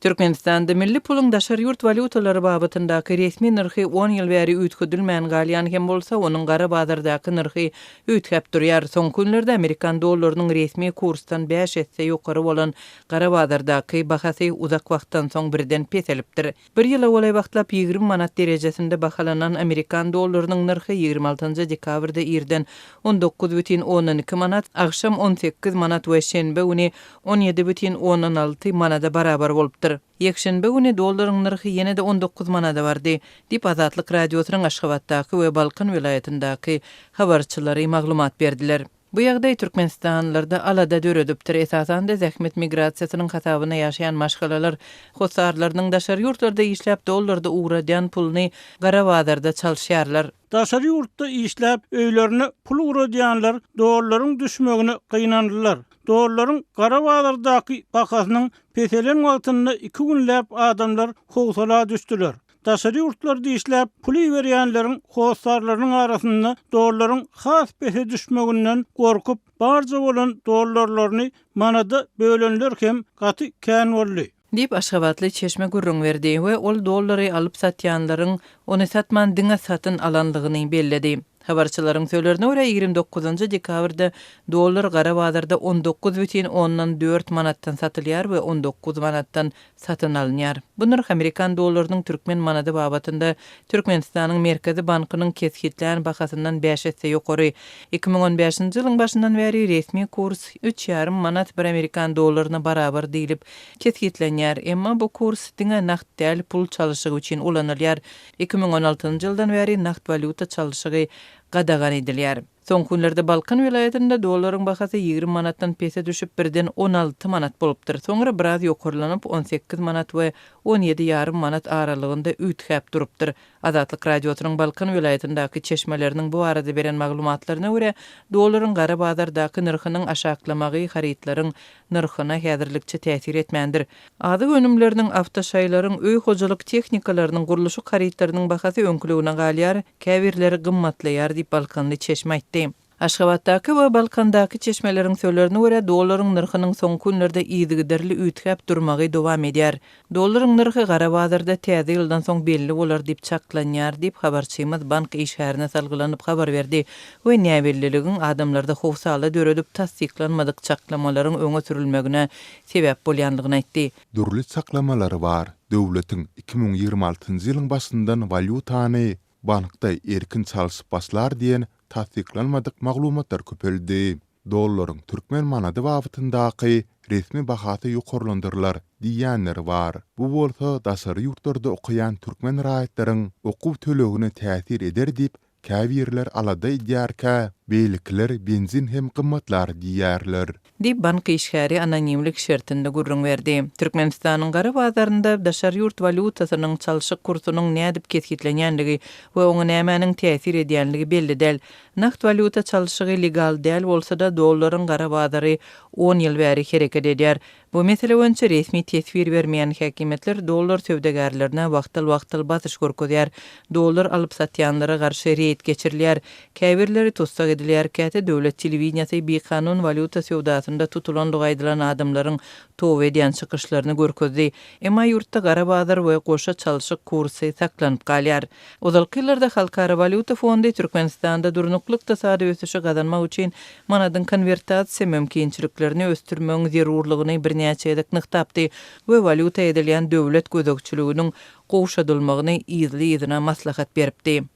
Türkmenistanda milli puluň daşary ýurt walýutalary babatyndaky resmi nyrhy on ýyl bäri üýtgedilmän galýan hem bolsa, onuň gara bazardaky nyrhy üýtgäp durýar. Soňky günlerde amerikan dollarynyň resmi kursdan bäş esse ýokary bolan gara bazardaky bahasy uzak wagtdan soň birden peselipdir. Bir ýyla golaý wagtlap 20 manat derejesinde bahalanan amerikan dollarynyň nyrhy 26 dekabrda irden 19,2 manat, agşam 18 manat we şenbe güni 17,6 manada barabar bolupdyr. Ýekşenbe güni dollaryň nyrhy ýene-de 19 manada bardy, diýip, Azatlyk Radiosynyň Aşgabatdaky we Balkan welaýatyndaky habarçylary maglumat berdiler. Bu ýagdaý türkmenistanlylarda alada döredipdir, esasan-da zähmet migrasiýasynyň hasabyna ýaşaýan maşgalalar hossarlarynyň daşary ýurtlarda işläp dollarda ugradýan puluny gara bazarda çalyşýarlar. Daşary ýurtda işläp, öýlerine pul ugradýanlar dollaryň düşmegine gynandylar. Dollaryň gara bazardaky bahasynyň peselen wagtynda iki günläp adamlar howsala düşdüler. Daşary ýurtlarda işläp, pul iberýänleriň hossarlarynyň arasynda dollaryň has pese düşmeginden gorkup, barja bolan dollarlaryny manada bölenler hem gaty kän boldy. Diýip, aşgabatly çeşme gürrüň berdi we ol dollary alyp satýanlaryň ony satman diňe satyn alandygyny belledi. Habarçylaryň sözlerine görä, 29 dekabrda dollar gara bazarda 19,4 manatdan satylýar we 19 manatdan satyn alynýar. Bu nyrh amerikan dollarynyň türkmen manady babatynda Türkmenistanyň Merkezi bankynyň kesgitlän bahasyndan bäş esse ýokary. 2015-nji ýylyň başyndan bäri resmi kurs üç ýarym manat bir amerikan dollaryna barabar diýlip kesgitlenýär. Emma bu kurs diňe nagt däl pul çalyşygy üçin ulanylýar. 2016-njy ýyldan bäri nagt walýuta çalyşygy gadagan edilýär. Soňky günlerde Balkan welaýatynda dollaryň bahasy 20 manatdan pese düşüp, birden 16 manat bolupdyr. Soňra biraz ýokarlanyp, 18 manat we 17 ýarym manat aralygynda üýtgäp durupdyr. Azatlyk Radiosynyň Balkan welaýatyndaky çeşmeleriniň bu barada beren maglumatlaryna görä, dollaryň gara bazardaky nyrhynyň aşaklamagy harytlaryň nyrhyna häzirlikçe täsir etmändir. Azyk önümleriniň, awtoşaýlaryň, öý hojalyk tehnikalarynyň, gurluşyk harytlarynyň bahasy öňküligine galýar, käbirleri gymmatlaýar diýip, balkanly çeşme aýtdy. Aşgabatdaky we Balkandaky çeşmeleriň sözlerine görä, dollaryň nyrhynyň soňky günlerde yzygiderli üýtgäp durmagy dowam edýär. Dollaryň nyrhy gara bazarda täze ýyldan soň belli bolar diýip çaklanýar diýip, habarçymyz bank işgärine salgylanyp habar berdi we näbelliligiň adamlarda howsala döredip, tassyklanmadyk çaklamalaryň öňe sürülmegine sebäp bolýandygyny aýtdy. Dürli çaklamalar bar, döwletiň 2026-njy ýylyň başyndan walýutany bankda erkin çalşyp başlar diýen tassyklanmadyk maglumatlar köpeldi. Dollaryň türkmen manady babatyndaky resmi bahasy ýokarlandyrylar diýýänler bar. Bu bolsa daşary ýurtlarda okaýan türkmen raýatlaryň okuw tölegine täsir eder diýip, Käbirler alada edýärkä, beýlekiler benzin hem gymmatlar diýýärler. Diýip, bank işgäri anonimlik şertinde gürrüň berdi. Türkmenistanyň gara bazarynda daşary ýurt walýutasynyň çalşyk kursunyň nädip kesgitlenýänligi we oňa nämäniň täsir edýänligi belli däl. Nagt walýuta çalşygy legal däl bolsa-da, dollaryň gara bazary on ýyl bäri hereket edýär. Bu mesele boýunça resmi teswir bermeýän häkimiýetler dollar söwdagärlerine wagtal-wagtal basyş görkezýär, dollar alyp-satýanlara garşy reýd geçirilýär, käbirleri tussag edilýär, käte döwlet telewideniýesi bikanun walýuta söwdasynda tutulandygy aýdylan adamlaryň toba edýän çykyşlaryny görkezdi. Emma ýurtda gara bazar we goşa çalşyk kursy saklanyp galýar. Ozalky ýyllarda Halkara walýuta fondy Türkmenistanda durnukly ykdysady ösüşi gazanmak üçin manadyň konwertasiýa mümkinçiliklerini ösdürmegiň zerurlygyny birnäçe gezek nygtapdy we walýuta edilýän döwlet gözegçiliginiň gowşadylmagyny yzly-yzyna maslahat beripdi.